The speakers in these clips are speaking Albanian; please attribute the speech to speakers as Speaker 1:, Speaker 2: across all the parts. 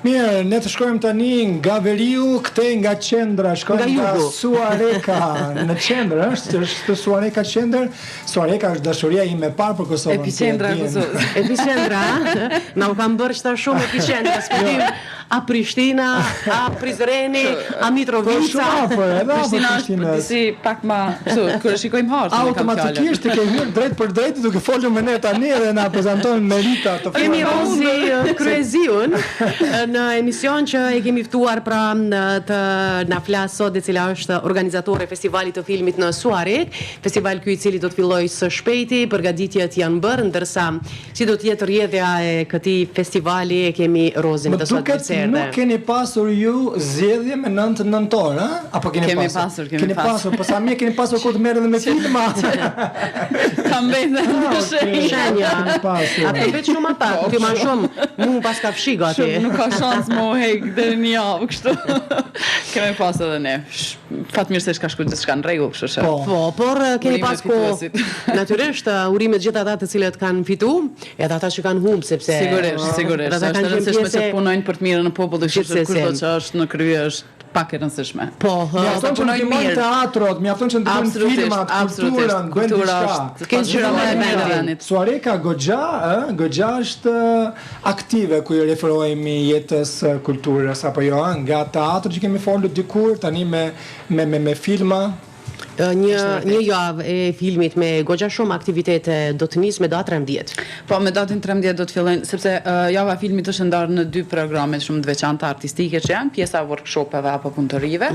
Speaker 1: Mirë, ne të shkojmë tani nga veriu, këtej nga qendra, shkojmë
Speaker 2: Nga
Speaker 1: nga
Speaker 2: jugu.
Speaker 1: Suareka në qendër, është, është Suareka qendër. Suareka është dashuria ime e parë për Kosovën.
Speaker 3: Epiqendra e Kosovës.
Speaker 2: Epiqendra, a? Na u kanë bërë qëta shumë epiqendra, s'po
Speaker 1: Jo.
Speaker 2: dim a Prishtina, a Prizreni, a
Speaker 1: Po
Speaker 2: Mitrovica.
Speaker 1: shumë afër, edhe afër
Speaker 3: Prishtina është
Speaker 1: Prishtinës.
Speaker 3: disi pak ma, kështu, kur e shikojmë hartën e kam fjalën.
Speaker 1: Automatikisht e ke hyrë drejt për drejt duke folur me ne tani edhe na prezantojnë merita të
Speaker 2: Kemi
Speaker 1: forta.
Speaker 2: Rozi eh, Kryeziun eh, në emision që e kemi ftuar pra në të na flasë sot e cila është organizatore e festivalit të filmit në Suharekë, festival ky i cili do të fillojë së shpejti, përgatitjet janë bërë, ndërsa si do të jetë rrjedhja e këtij festivali e kemi Rozin
Speaker 1: Më
Speaker 2: të sot
Speaker 1: duket
Speaker 2: mirë se erdhe.
Speaker 1: nuk keni pasur ju zgjedhje me 9 nëntor, ë? Apo keni
Speaker 3: Kemi
Speaker 1: pasur?
Speaker 3: pasur, kemi
Speaker 1: keni
Speaker 3: pasur.
Speaker 1: pasur, po sa mirë keni pasur kohë të merreni me filma.
Speaker 3: Kam mbetë në
Speaker 1: Ah, okej.
Speaker 3: shenjë.
Speaker 2: Shenja.
Speaker 1: Keni pasur.
Speaker 2: A po veç shumë ma pak, ti ma shumë, mu më pas ka fshi gati.
Speaker 3: Shumë nuk ka shans më u hek deri një javë kështu. Kemi pas edhe ne. Sh- Fatmirësisht ka shku gjithçka në rregull, kështu që.
Speaker 1: Po.
Speaker 2: Po, por eh, keni
Speaker 3: Urime
Speaker 2: pas kohë.
Speaker 3: fituesit.
Speaker 2: Natyrisht, eh, urime të gjithë ata të cilët kanë fitu, edhe ata që kanë humb sepse
Speaker 3: Sigurisht, sigurisht.
Speaker 2: Edhe ata
Speaker 3: Është
Speaker 2: kanë
Speaker 3: e
Speaker 2: qenë
Speaker 3: rëndësishme
Speaker 2: pjesë
Speaker 3: që
Speaker 2: e-
Speaker 3: punojnë për të mirën e popullit, kështu që
Speaker 2: Gjithsesi.
Speaker 3: kushdo që është në krye është pak e rëndësishme.
Speaker 2: Po, eh,
Speaker 1: Mjafton që
Speaker 3: punojnë
Speaker 1: ndihmojnë
Speaker 3: mirë.
Speaker 1: teatrot, mjafton që ndihmojnë
Speaker 3: Absolutisht,
Speaker 1: filmat,
Speaker 3: absolutisht.
Speaker 1: kulturën, bëjnë
Speaker 3: Kultura
Speaker 1: diçka.
Speaker 3: është
Speaker 2: Kenë
Speaker 3: pasqyra
Speaker 2: qira
Speaker 3: më e
Speaker 2: me
Speaker 3: mirë e
Speaker 2: vendin.
Speaker 3: vendit.
Speaker 1: Suareka goxha, ë, goxha është ë, aktive ku i referohemi jetës ë, kulturës apo jo, ë, nga teatri që kemi folur dikur, tani me me me, me filma.
Speaker 2: eh, një një javë e filmit me goxha shumë aktivitete do të nisë me datë 13.
Speaker 3: Po, me datën 13 do të fillojnë, sepse uh, java e filmit është ndarë në dy programe shumë të veçanta artistike që janë, pjesa e workshopeve apo punëtorive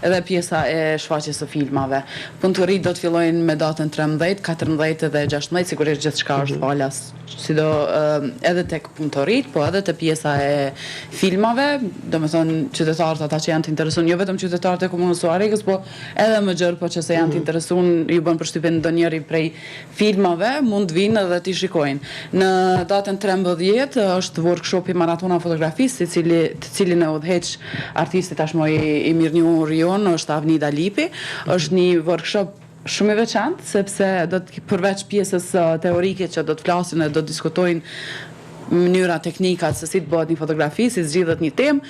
Speaker 3: edhe pjesa e shfaqjes së filmave. Punëtoritë do të fillojnë me datën 13, 14 dhe 16, sigurisht gjithçka është falas, sido uh, edhe tek punëtoritë, po edhe te pjesa e filmave, domethënë qytetarët ata që janë të interesuar, jo vetëm qytetarët e komunës së Suharekës, po edhe më gjerë, po që se janë të interesuar, ju bën përshtypjen ndonjëri prej filmave, mund të vinë edhe t'i shikojnë. Në datën 13 është workshopi Maratona Fotografisë, i cili të cilin e udhëheq artisti tashmë i, i mirënjohur jon, është Avni Dalipi. Është një workshop shumë i veçantë sepse do të përveç pjesës eh, teorike që do të flasin dhe do të diskutojnë mënyra, teknikat se si të bëhet një fotografi, si zgjidhet një temë,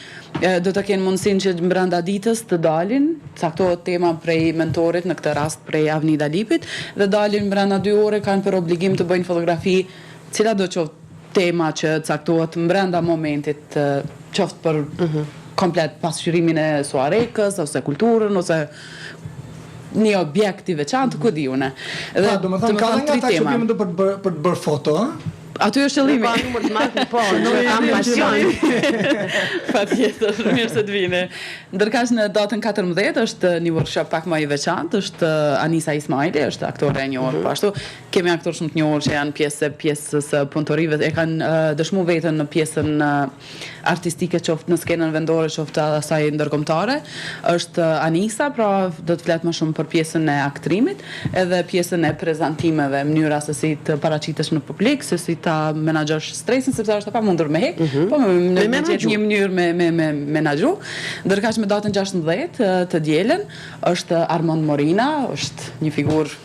Speaker 3: e, do të kenë mundësinë që brenda ditës të dalin, caktohet tema prej mentorit, në këtë rast prej Avni Dalipit, dhe dalin brenda dy ore kanë për obligim të bëjnë fotografi, cila do qoftë tema që caktohet brenda momentit, e, qoftë për komplet pasqyrimin e Suharekës ose kulturën ose një objekt i veçantë, ku di unë. Dhe
Speaker 1: Pra, domethënë ka edhe nga
Speaker 3: tri
Speaker 1: ata që
Speaker 3: tema.
Speaker 1: vjen për të bërë për të bërë foto, ë?
Speaker 3: Aty është qëllimi.
Speaker 2: Ka numër të madh, po, që kam pasion.
Speaker 3: Patjetër, mirë se të vini. Ndërkaq në datën 14 është një workshop pak më i veçantë, është Anisa Ismaili, është aktore e njohur po ashtu. Kemi aktorë shumë të njohur që janë pjesë e pjesës së punëtorive, e kanë uh, dëshmu veten në pjesën uh, artistike qoftë në skenën vendore, qoftë asaj ndërkombëtare. Është uh, Anisa, pra do të flet më shumë për pjesën e aktrimit, edhe pjesën e prezantimeve, mënyra se si të paraqitesh në publik, se si ta menaxhosh stresin, sepse është e pamundur me hek, po me, me,
Speaker 2: Me
Speaker 3: me
Speaker 2: menaxhu.
Speaker 3: gjetë një mënyrë me me me menaxhu. Ndërkaq me datën 16 eh, të dielën është Armand Morina, është një figurë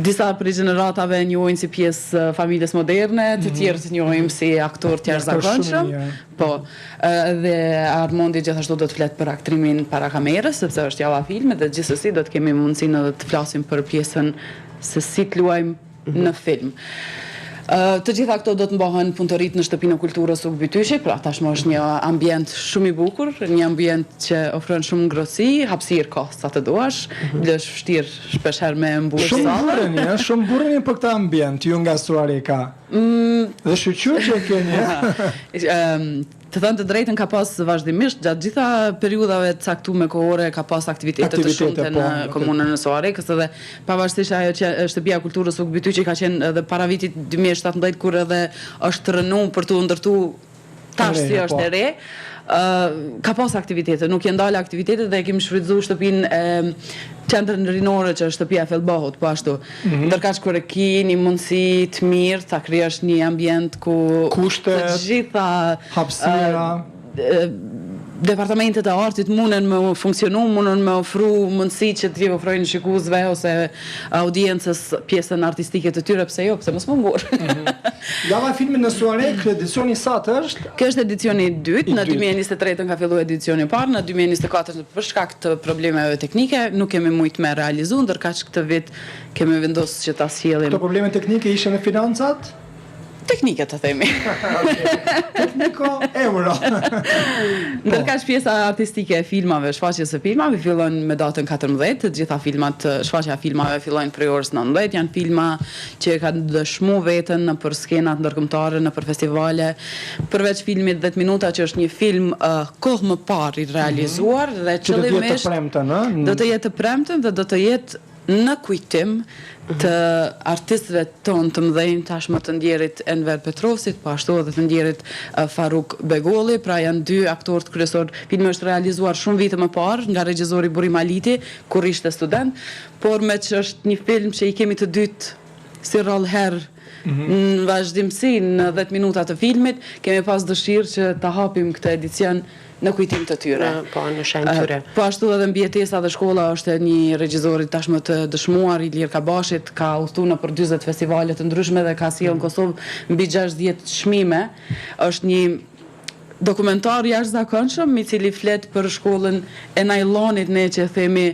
Speaker 3: Disa prej gjeneratave e njohin si pjesë eh, familjes moderne, të tjerë të njohim si aktor të
Speaker 1: Një aktor shumë i
Speaker 3: jashtëzakonshëm.
Speaker 1: mirë.
Speaker 3: Po, eh, dhe Armondi gjithashtu do të flet për aktrimin para kamerës, sepse është java e filmit dhe gjithsesi do të kemi mundësinë edhe të flasim për pjesën se si të luajmë në film. Ë, Të gjitha këto do të mbahen punëtoritë në shtëpinë e kulturës Ukë Bytyqi, pra tashmë është një ambient shumë i bukur, një ambient që ofron shumë ngrohtësi, hapësirë ka sa të duash, mm është vështirë shpesh herë me mbush
Speaker 1: Shumë
Speaker 3: sallën.
Speaker 1: burreni, ë, shumë burreni për këtë ambient, ju nga Suhareka. Mm. Dhe shyqyr që e keni, ë.
Speaker 3: Ëm, të thënë të drejtën ka pas vazhdimisht gjatë gjitha periudhave të caktuara kohore ka pas aktivitete, të
Speaker 1: Aktivitete,
Speaker 3: shumta
Speaker 1: po,
Speaker 3: në
Speaker 1: vërtet.
Speaker 3: komunën e Suharekës edhe pavarësisht ajo që shtëpia e kulturës Ukë Bytyqi ka qenë edhe para vitit 2017 kur edhe është rënu për t'u ndërtu tash
Speaker 1: E re,
Speaker 3: si është
Speaker 1: po.
Speaker 3: e re. Ë ka pas aktivitete, nuk janë dalë aktivitetet dhe e kemi shfrytzuar shtëpinë e qendrën rinore që është shtëpia e Fellbahut, po ashtu. Mm
Speaker 1: Mhm.
Speaker 3: Ndërkaq kur e ki një mundësi të mirë ta krijosh një ambient ku
Speaker 1: Kushtet,
Speaker 3: të gjitha
Speaker 1: hapësira.
Speaker 3: ë, ë, departamentet e artit munden me funksionu, munden me ofru mundësi që t'i ofrojnë shikuesve ose audiencës pjesën artistike të tyre, pse jo, pse mos me mburr.
Speaker 1: Mhm. Java e filmit në Suharekë, edicioni i satë është?
Speaker 3: Kjo është edicioni i dytë, në 2023 ka fillu edicioni i parë, në 2024 për shkak të problemeve teknike nuk kemi mujt me realizu, ndërkaq këtë vit kemi vendosë që ta sjellim.
Speaker 1: Këto probleme teknike ishin në financat?
Speaker 3: Teknike të themi.
Speaker 1: Tekniko euro.
Speaker 3: Ndërkaq pjesa artistike e filmave, shfaqjes së filmave fillon me datën 14, të gjitha filmat, shfaqja e filmave fillojnë prej orës 19, janë filma që e kanë dëshmu veten nëpër skenat ndërkombëtare, nëpër festivale, përveç filmit 10 minuta që është një film uh, kohë më parë i realizuar mm -hmm. dhe
Speaker 1: qëllimisht do të jetë të premten,
Speaker 3: ëh? Do të jetë të premten dhe do të jetë Në kujtim të artistëve tonë të mëdhenj, tashmë të ndjerit Enver Petrovcit, po ashtu edhe të ndjerit Faruk Begolli, pra janë dy aktorët kryesorë. Filmi është realizuar shumë vite më parë nga regjizori Burim Aliti, kur ishte student, por meqë është një film që i kemi të dytë si rrallë herë në vazhdimësi në 10 minuta të filmit, kemi pas dëshirë që ta hapim këtë edicion në kujtim të
Speaker 2: tyre. Po, në shenjë të
Speaker 3: tyre. Po ashtu edhe Mbijetesa dhe shkolla është e një regjizori tashmë të dëshmuar, Ilir Kabashit, ka udhëtu nëpër 40 festivale të ndryshme dhe ka sjellë në Kosovë mbi 60 çmime. Është një dokumentar i jashtëzakonshëm, i cili flet për shkollën e najlonit, ne që themi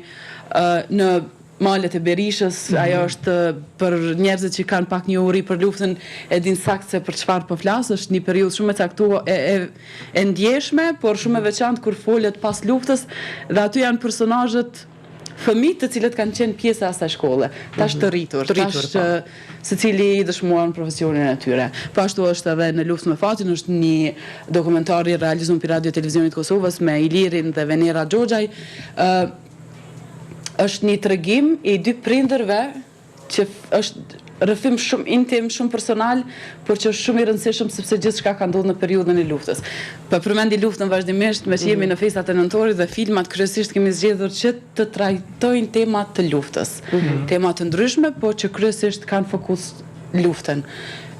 Speaker 3: në Malet e Berishës, ajo është për njerëzit që kanë pak njohuri për luftën, e dinë saktë se për çfarë po flas, është një periudhë shumë e caktuar e e e ndjeshme, por shumë e veçantë kur folet pas luftës dhe aty janë personazhet fëmijët të cilët kanë qenë pjesë e asaj shkolle, tash të rritur,
Speaker 2: Të rritur,
Speaker 3: tash po. secili i dëshmuar në profesionin e tyre. Po ashtu është edhe Në luftë me fatin, është një dokumentar i realizuar prej Radio Televizionit të Kosovës me Ilirin dhe Venera Xhoxhaj, ë Është një tregim i dy prindërve që është rrëfim shumë intim, shumë personal, por që është shumë i rëndësishëm sepse gjithçka ka ndodhur në periudhën e luftës. Po e përmendi luftën vazhdimisht, meqë jemi në festat e nëntorit dhe filmat kryesisht kemi zgjedhur që të trajtojnë tema të luftës. Tema të ndryshme, por që kryesisht kanë fokus luftën.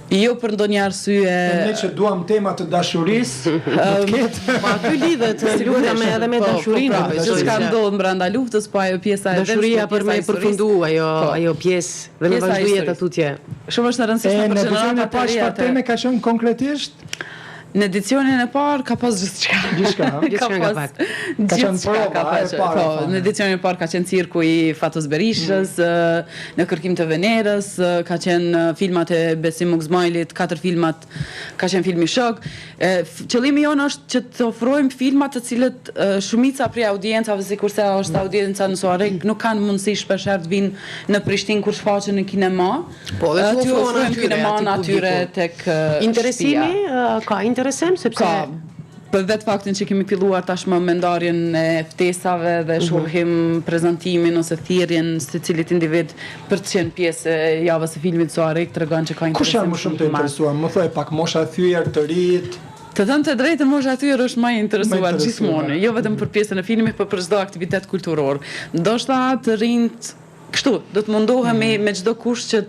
Speaker 3: Jo për ndonjë
Speaker 1: arsye. Ne që duam tema të dashurisë, do të
Speaker 2: ketë. Po aty lidhet lufta me edhe me po, po, dashurinë.
Speaker 3: Po, pra, gjithçka ndodh brenda luftës, po ajo pjesa
Speaker 2: e dashuria për me përfundu ajo po. ajo pjesë dhe me vazhdu jeta tutje.
Speaker 3: Shumë është e rëndësishme
Speaker 1: për gjeneratat e reja. Çfarë teme ka qenë konkretisht?
Speaker 3: Në edicionin e parë ka pas gjithçka.
Speaker 1: Gjithçka, ha?
Speaker 2: Gjithçka nga pak.
Speaker 1: Ka qenë prova, ka pas,
Speaker 3: e parë. Po, në edicionin e parë ka qenë cirku i Fatos Berishës, mm. në kërkim të Venerës, ka qenë filmat e Besim Mugzmajlit, katër filmat, ka qenë filmi Shok. Qëllimi jonë është që të ofrojmë filma të cilët shumica prej audiencave, sikurse është mm. audienca në Suharekë, nuk kanë mundësi shpeshherë të vinë në Prishtinë kur shfaqen në kinema.
Speaker 2: Po, dhe t'u ofrohen atyre,
Speaker 3: kinemanë atyre tek
Speaker 2: Interesimi, ka interesim, sepse...
Speaker 3: Ka, për vetë faktin që kemi filluar tashmë me ndarjen e ftesave dhe mhm. shohim prezantimin ose thirrjen secilit individ për të qenë pjesë e javës së filmit Suharekë, tregon që ka
Speaker 1: interesim. Kush janë më shumë të interesuar? Më thuaj pak mosha e thyer, të rinjtë?
Speaker 3: Të them të drejtën, mosha e thyer është më e interesuar gjithmonë, jo vetëm për pjesën e filmit, por për çdo aktivitet kulturor. Ndoshta të rinjtë Kështu, do të mundohemi me çdo kusht që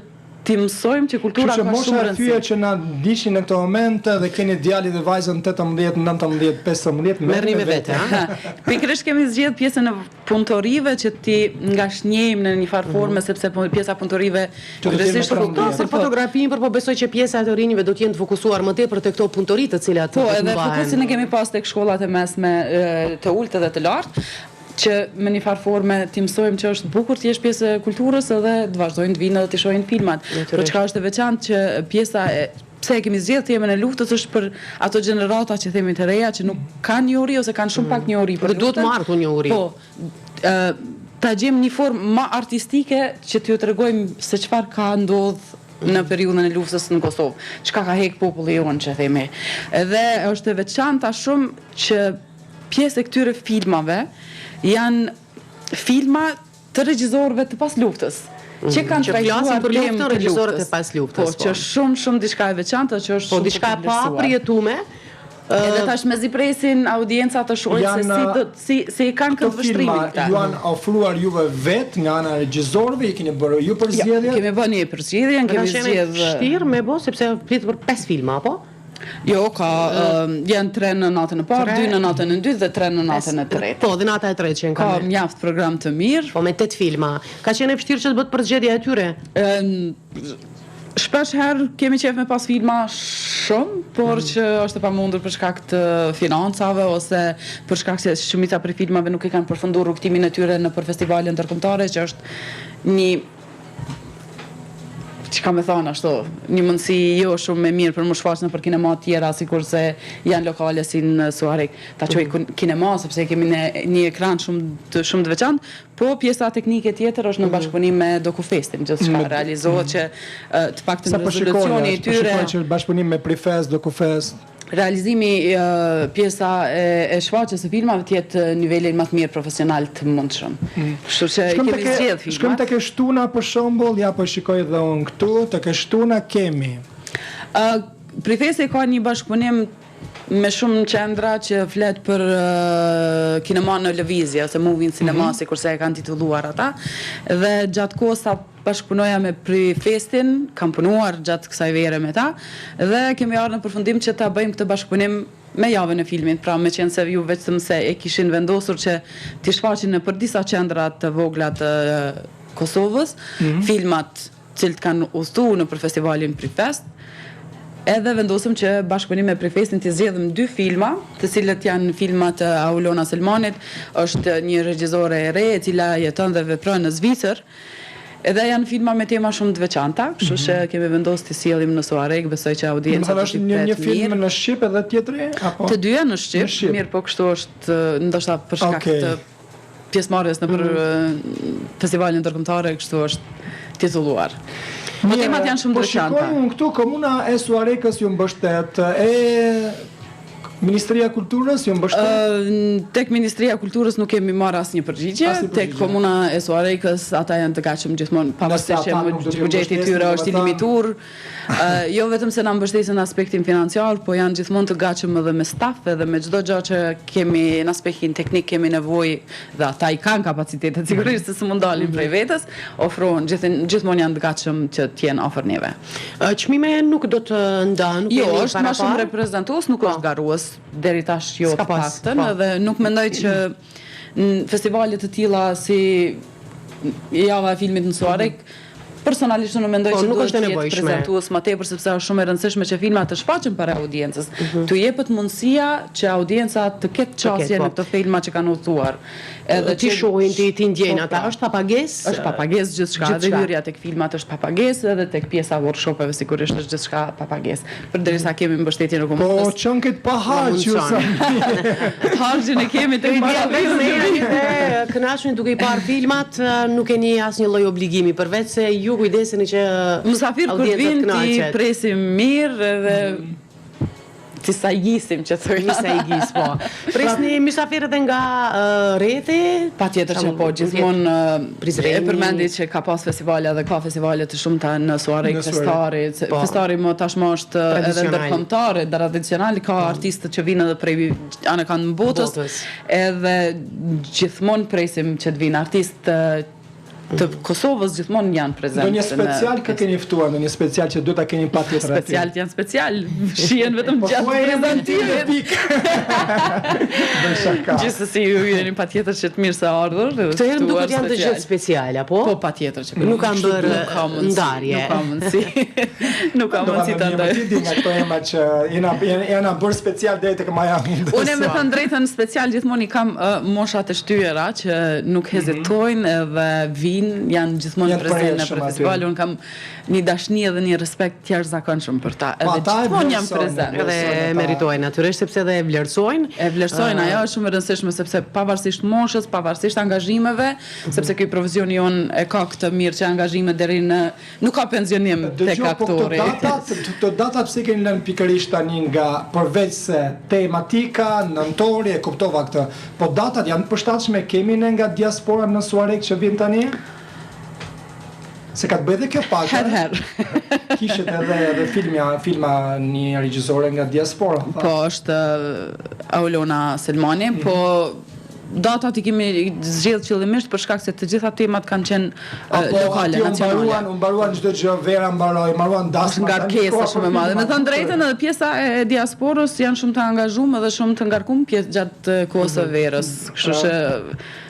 Speaker 3: t'i mësojmë që kultura
Speaker 1: ka shumë rëndësi. Kështu që mosha e thyer që na ndiqni në këtë moment dhe keni djalin dhe vajzën 18, 19, 15,
Speaker 2: merrni me vete,
Speaker 3: ha? Pikërisht kemi zgjedh pjesën e punëtorive që t'i ngashnjejmë në një farë forme, sepse pjesa e punëtorive
Speaker 2: kryesisht fokusohet për fotografinë, por po besoj që pjesa e të rinjve do të jenë të fokusuar më tepër te këto punëtori të cilat
Speaker 3: do të mbahen. Po, edhe fokusin e kemi pas tek shkollat e mesme të ulët edhe të lartë. që me një farë forme t'i mësojmë që është bukur të jesh pjesë e kulturës edhe të vazhdojnë të vinë edhe t'i shohin filmat. Po çka është e veçantë që pjesa e pse e kemi zgjedhur temën e luftës është për ato gjenerata që themi të reja që nuk kanë njohuri ose kanë shumë pak njohuri
Speaker 2: për luftën. Duhet marrë këto njohuri.
Speaker 3: Po. Ë ta gjejmë një formë më artistike që t'ju tregojmë se çfarë ka ndodh në periudhën e luftës në Kosovë, çka ka hek populli jonë që themi. Edhe është e veçanta shumë që Pjesë e këtyre filmave janë filma të regjizorëve të pasluftës,
Speaker 2: që kanë Që flasin për luftën, regjizorët e pasluftës,
Speaker 3: po. Po, që është shumë shumë diçka e veçantë që është
Speaker 2: po, shumë diçka e papërjetume.
Speaker 3: Edhe tash mezi presin audienca të shohin se si do si si e kanë
Speaker 1: këndvështrimin këta. Këto filma ju janë ofruar juve vetë nga ana e regjizorëve, i keni bërë ju
Speaker 3: përzgjedhjen? Jo, kemi bërë ne përzgjedhjen, kemi
Speaker 2: zgjedhë. Vështirë me bo sepse flitet për 5 filma apo?
Speaker 3: Jo, ka, janë tre në natën e parë, dy në natën e dytë dhe tre në natën e tretë.
Speaker 2: Po, dhe nata e tretë që
Speaker 3: Ka mjaft program të mirë.
Speaker 2: Po, me tetë filma. Ka qenë e vështirë që të bëhet përzgjedhja e tyre?
Speaker 3: Shpesh herë kemi qejf me pas filma shumë, por mm. që është e pamundur për shkak të financave ose për shkak se shumica prej filmave nuk e kanë përfunduar rrugëtimin e tyre nëpër festivale ndërkombëtare, që është një çka me thonë ashtu, një mundësi jo shumë e mirë për m'u shfaq nëpër kinema tjera, sikurse janë lokale si në Suharekë. Ta quaj mm. kinema, sepse kemi në një ekran shumë të, shumë të veçantë, po pjesa teknike tjetër është në mhm. bashkëpunim me Dokufestin, gjithçka realizohet që të paktën
Speaker 1: po rezolucioni i tyre. Po shikoj që bashkëpunim me Prifest, Dokufest.
Speaker 3: Realizimi pjesa e, e shfaqjes së filmave të jetë në nivelin më të mirë profesional të mundshëm. Mm. Kështu që i kemi zgjedh filmat.
Speaker 1: Shkojmë tek e shtuna për shembull, ja po shikoj edhe unë këtu, tek e shtuna kemi.
Speaker 3: Ë uh, Prifesti ka një bashkëpunim me shumë qendra që flet për uh, kinema në lëvizje ose moving cinema mm -hmm. sikurse e kanë titulluar ata. Dhe gjatë kohës sa Bashkëpunoja me Prifestin, kam punuar gjatë kësaj vere me ta dhe kemi ardhur në përfundim që ta bëjmë këtë bashkëpunim me javën e filmit, pra meqenëse ju vetëm se e kishin vendosur që t'i shfaqin nëpër disa qendra të vogla të Kosovës, filmat të cilët kanë udhëtu nëpër festivalin Prifest, edhe vendosëm që bashkëpunim me Prifestin t'i zgjedhim dy filma, të cilët janë filma të Aulona Selmanit, është një regjizore e re e cila jeton dhe vepron në Zvicër, Edhe janë filma me tema shumë të veçanta, kështu që mhm. kemi vendosur t'i sjellim në Suharekë, besoj që audienca do
Speaker 1: t'i pret mirë. Një film në shqip edhe tjetri
Speaker 3: apo? Të dyja në shqip, në shqip. mirë po kështu është ndoshta për shkak okay. të pjesëmarrjes nëpër mm -hmm. festivalin ndërkombëtar, kështu është titulluar. Po temat janë shumë
Speaker 1: të veçanta. Po shikoj unë këtu komuna e Suharekës ju mbështet e Ministria e Kulturës ju
Speaker 3: mbështet? Tek Ministria e Kulturës nuk kemi marrë asnjë përgjigje. Tek Komuna e Suharekës ata janë të gatshëm gjithmonë, pavarësisht që buxheti i tyre është i limituar. Jo vetëm se na mbështesin në aspektin financiar, po janë gjithmonë të gatshëm edhe me staf edhe me çdo gjë që kemi në aspektin teknik kemi nevojë dhe ata i kanë kapacitetet sigurisht se s'mund dalin prej vetes, ofrohen gjithmonë janë të gatshëm që të jenë afër neve.
Speaker 2: Çmime nuk do të ndahen,
Speaker 3: nuk jo, kemi është më shumë reprezentues, nuk po. është garues deri tash jo të paktën, po. edhe nuk mendoj që në festivale të tilla si java e filmit në Suharekë, mm -hmm. Personalisht unë mendoj po, që nuk është e nevojshme prezantues më tepër sepse është shumë e rëndësishme që filmat të shfaqen para audiencës. Mm -hmm. T'u jepet mundësia që audienca të ketë qasje po. në këto filma që kanë udhëtuar.
Speaker 2: Edhe t'i shohin, t'i t'i ndjejnë po, ata, pra. është pa
Speaker 3: pagesë? Është pa pagesë gjithçka, edhe hyrja tek filmat është pa pagesë, edhe tek pjesa e workshopeve sigurisht është gjithçka pa pagesë. Përderisa kemi mbështetjen e
Speaker 1: komunës. Po qënkit pa harxh ju
Speaker 3: sa. Harxhin e kemi
Speaker 2: tek para filmit. Kënaqeni duke i parë filmat, nuk keni asnjë lloj obligimi përveç se ju kujdeseni që
Speaker 3: Mysafirët kur vijnë t'i presim mirë edhe mm. T'i sajgisim që
Speaker 2: thojnë. T'i sajgis, po. Prisni mysafirë edhe nga rrethi?
Speaker 3: Patjetër që po, gjithmonë e përmendi që ka pas festivale dhe ka festivale të shumta në Suharekë, Festari. Po. Festari më tashmë është edhe ndërkombëtar, tradicional, ka po. artistët që vijnë edhe prej anekënd botës. Edhe gjithmonë presim që të vijnë artistë të Kosovës gjithmonë janë
Speaker 1: prezent. Ndonjë special kë keni ftuar, ndonjë special që duhet ta keni patjetër
Speaker 3: aty. Special janë special, shihen vetëm po, gjatë prezantimit.
Speaker 1: Bëj shaka.
Speaker 3: Gjithsesi ju jeni patjetër që të mirë se ardhur.
Speaker 2: Këtë herë më duket janë të gjithë special, apo?
Speaker 3: Po patjetër
Speaker 2: që nuk kam bërë ndarje.
Speaker 3: Nuk ka mundësi. Nuk ka mundësi ta
Speaker 1: ndaj. Ti di nga këto emra që jena jena bërë special deri tek maja
Speaker 3: hundës. Unë me thënë drejtën special gjithmonë i kam moshat e shtyera që nuk mhm. hezitojnë edhe vijnë, janë gjithmonë prezent në festival. Unë kam një dashni edhe një respekt të jashtëzakonshëm për ta.
Speaker 1: Po,
Speaker 3: edhe gjithmonë janë prezent.
Speaker 2: Edhe e meritojnë natyrisht sepse edhe e vlerësojnë.
Speaker 3: E vlerësojnë, ajo është shumë e rëndësishme sepse pavarësisht moshës, pavarësisht angazhimeve, mhm. sepse ky profesion jonë e ka këtë mirë që angazhimet deri në Nuk ka pensionim
Speaker 1: tek
Speaker 3: po
Speaker 1: aktori. Dëgjo, po këto datat, këto datat pse i keni lënë pikërisht tani nga përveç se tematika, nëntori, e kuptova këtë. Po datat janë të përshtatshme, kemi ne nga diaspora në Suharekë që vijnë tani? Se ka të bëjë edhe kjo pak.
Speaker 3: Herë herë.
Speaker 1: Kishit edhe edhe filmja, filma një regjisore nga diaspora.
Speaker 3: Po është Aulona Selmani, mm -hmm. po. Datat i kemi zgjedh qëllimisht për shkak se të gjitha temat kanë qenë
Speaker 1: Apo
Speaker 3: lokale,
Speaker 1: aty u
Speaker 3: nacionale.
Speaker 1: mbaruan, u mbaruan çdo gjë, vera mbaroi, mbaruan dasmat. tani
Speaker 3: Ngarkesa
Speaker 1: koha
Speaker 3: shumë
Speaker 1: për
Speaker 3: e madhe.
Speaker 1: filma,
Speaker 3: Me thënë drejtën, edhe pjesa e diasporës janë shumë të angazhuar dhe shumë të ngarkuar pjesë gjatë kohës së verës. Kështu që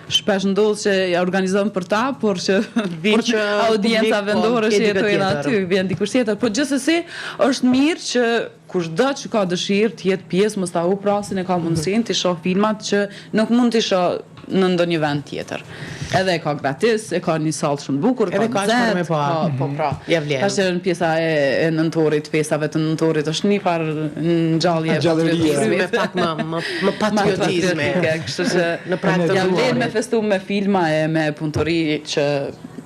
Speaker 3: shpesh ndodh që ja organizon për ta, por që
Speaker 2: Por
Speaker 3: vin
Speaker 2: që
Speaker 3: audienca
Speaker 2: publik, po,
Speaker 3: vendore
Speaker 2: ke
Speaker 3: që
Speaker 2: dikë
Speaker 3: jetojnë
Speaker 2: tjetër.
Speaker 3: aty, vjen dikush tjetër. Po gjithsesi është mirë që kushdo që ka dëshirë të jetë pjesë, mos ta hup rastin e ka mundësinë të shoh filmat që nuk mund t'i shoh në ndonjë vend tjetër. Edhe e ka gratis, e ka një sallë shumë të bukur,
Speaker 2: Edhe ka çfarë me
Speaker 3: nxehtë,
Speaker 2: pa.
Speaker 3: ka- po pra.
Speaker 2: Ja vlen.
Speaker 3: Tash në pjesa e, e nëntorit, festave të nëntorit është një farë ngjallje
Speaker 1: Gjallërie.
Speaker 3: patriotizmi.
Speaker 2: Me pak më më më patriotizmi.
Speaker 3: Patriotike, kështu që
Speaker 2: Në prag të
Speaker 3: ja vlen
Speaker 2: duarit.
Speaker 3: me festu me filma e me punëtori që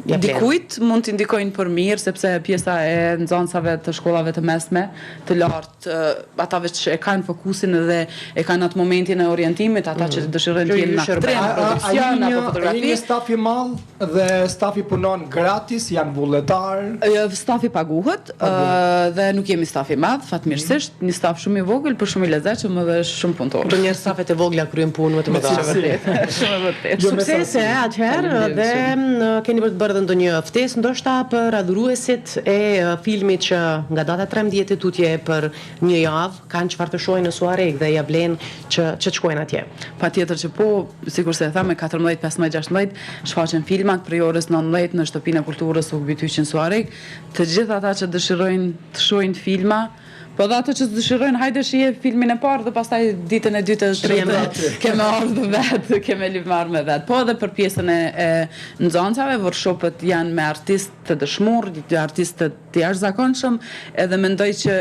Speaker 2: Ja vlen.
Speaker 3: dikujt mund t'i ndikojnë për mirë sepse pjesa e nxënësave të shkollave të mesme të lartë, eh, ata veç e kanë fokusin dhe e kanë atë momentin e orientimit, ata që dëshirojnë
Speaker 2: Që
Speaker 3: të jenë
Speaker 2: ju
Speaker 3: në
Speaker 2: shërben.
Speaker 3: aktrim,
Speaker 1: A, a, a
Speaker 3: produksion
Speaker 1: jeni
Speaker 3: apo
Speaker 1: një, a jeni
Speaker 3: fotografi.
Speaker 1: një staf i madh dhe stafi punon gratis, janë vullnetar.
Speaker 3: E, Stafi paguhet ë, dhe nuk jemi staf i madh, fatmirësisht, një staf shumë i vogël, por shumë i lezetshëm dhe shumë punëtor.
Speaker 2: Ndonjëherë stafet e vogla kryen punë më të
Speaker 1: Me
Speaker 2: mëdha.
Speaker 1: cilësi.
Speaker 3: Shumë e vërtetë.
Speaker 1: Jo, me
Speaker 2: Suksese
Speaker 1: sasi.
Speaker 2: atëherë
Speaker 3: Faleminderit
Speaker 2: dhe
Speaker 3: shumë.
Speaker 2: mm, keni për të bërë edhe ndonjë ftesë ndoshta për adhuruesit e e, filmit që nga data 13 e tutje për një javë kanë çfarë të shohin në Suarek dhe ja vlen që që të shkojnë atje.
Speaker 3: Pa tjetër që po, sikur se e tha, me 14, 15, 16, shfaqen filmat prej orës 19 në shtëpinë e kulturës Ukë Bytyqin Suarek. Të gjithë ata që dëshirojnë të shohin filma, po edhe ato që dëshirojnë, hajde shije filmin e parë dhe pastaj ditën e dytë e të tretë
Speaker 1: aty.
Speaker 3: keme ardhur vetë, keme marrë me vetë. Po edhe për pjesën e, e nxënësave, workshopet janë me artistë të dëshmur, artistë të jashtëzakonshëm, edhe mendoj që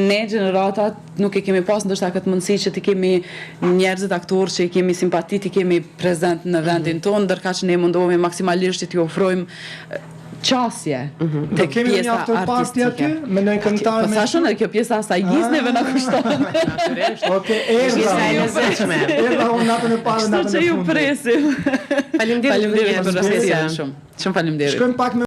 Speaker 3: ne gjeneratat nuk e kemi pas ndoshta këtë mundësi që të kemi njerëzit aktorë që i kemi simpati, të kemi prezent në vendin tonë, ndërkaq ne mundohemi maksimalisht që t'i ofrojmë e, qasje
Speaker 1: Do
Speaker 3: tek
Speaker 1: kemi një
Speaker 3: pjesa
Speaker 1: after party
Speaker 3: artistike.
Speaker 1: aty me ndonjë këngëtar
Speaker 3: Po
Speaker 1: me
Speaker 3: sa shumë kjo pjesa asaj gizneve na kushton.
Speaker 2: Natyrisht.
Speaker 1: Okej, erdha.
Speaker 2: Pjesa e lezetshme.
Speaker 1: Erdha unë natën e parë,
Speaker 3: Kështu
Speaker 1: natën
Speaker 3: që
Speaker 1: e
Speaker 3: ju
Speaker 1: fundit.
Speaker 3: presim.
Speaker 2: Faleminderit
Speaker 3: Faleminderit
Speaker 2: për
Speaker 3: për
Speaker 2: suksese.
Speaker 3: rastësinë shumë. Shumë faleminderit.
Speaker 1: Shkojmë pak me.